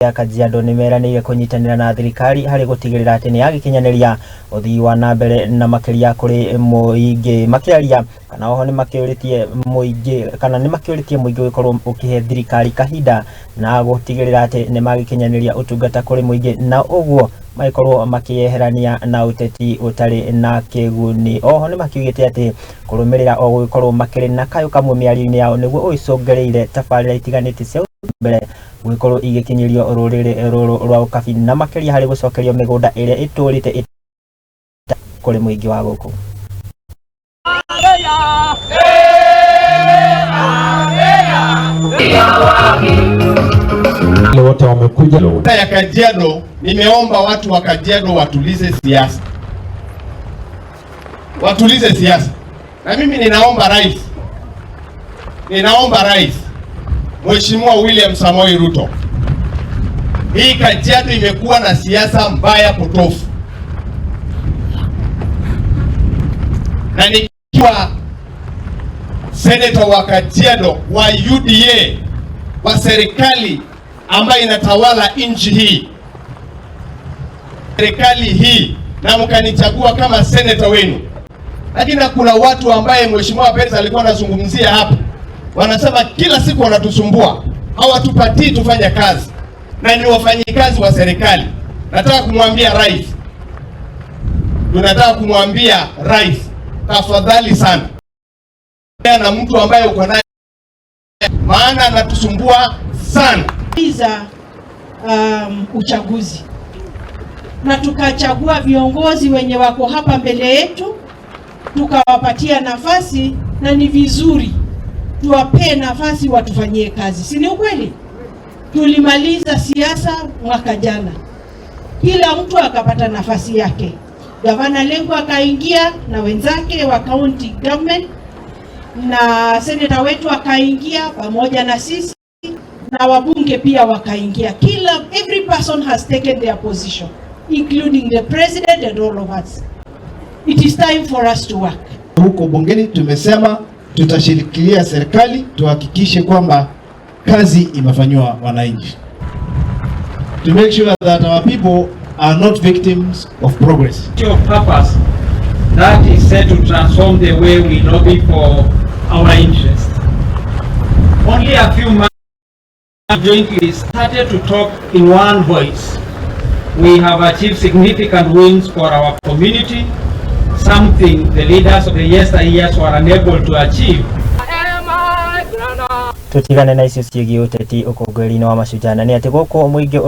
Ya Kajiado nĩmeranĩire kũnyitanĩra na thirikari harĩ gũtigĩrĩra atĩ nĩ yagĩkinyanĩria ũthii wa na mbere na makĩria kũrĩ mũingĩ. Makĩaria kana oho nĩmakĩũrĩtie mũingĩ kana nĩmakĩũrĩtie mũingĩ gũkorwo ũkĩhe thirikari kahinda na gũtigĩrĩra atĩ nĩmagĩkinyanĩria ũtungata kũrĩ mũingĩ, na ũguo magĩkorwo makĩyeherania na ũteti ũtarĩ na kĩguni. Oho nĩmakiugĩte atĩ kũrũmĩrĩra o gũgĩkorwo makĩrĩ na kayũ kamwe mĩario-inĩ yao nĩguo ũgĩcũngĩrĩire tabarĩra itiganĩte cia mbere gũgĩkorwo igĩkinyĩrio rũrĩrĩ rũrũ rwa Ũkabi, na makĩria harĩ gũcokerio mĩgũnda ĩrĩa ĩtũrĩte kũrĩ mũingĩ wa gũkũ. Wote wamekuja. Ya Kajiado, nimeomba watu wa Kajiado watulize siasa, watulize siasa. Na mimi ninaomba rais, ninaomba rais Mheshimiwa William Samoei Ruto, hii Kajiado imekuwa na siasa mbaya potofu, na nikiwa senator wa Kajiado wa UDA wa serikali ambayo inatawala nchi hii, serikali hii, na mkanichagua kama senator wenu, lakini kuna watu ambaye Mheshimiwa Pesa alikuwa anazungumzia hapa, wanasema kila siku wanatusumbua, hawatupatii tufanye kazi, na ni wafanyikazi wa serikali. Nataka kumwambia rais, tunataka kumwambia rais, tafadhali sana na mtu ambaye uko naye, maana anatusumbua sana. Za uchaguzi na tukachagua viongozi wenye wako hapa mbele yetu, tukawapatia nafasi, na ni vizuri tuwapee nafasi watufanyie kazi, si ni ukweli? Tulimaliza siasa mwaka jana, kila mtu akapata nafasi yake. Gavana Lenku akaingia na wenzake wa county government na seneta wetu akaingia pamoja na sisi na wabunge pia wakaingia. Kila every person has taken their position, including the president and all of us. It is time for us to work. Huko bungeni tumesema tutashirikilia serikali tuhakikishe kwamba kazi imefanywa wananchi. To make sure that our people are not victims of progress. Of purpose that is set to transform the way we lobby for our interests. Only a few months jointly started to talk in one voice. We have achieved significant wins for our community, something the leaders of the yesteryears were unable to achieve. Tutigane na icio ciĩgiĩ ũteti ũkũngũĩri-inĩ wa Mashujaa, na nĩ atĩ gũkũ mũingĩ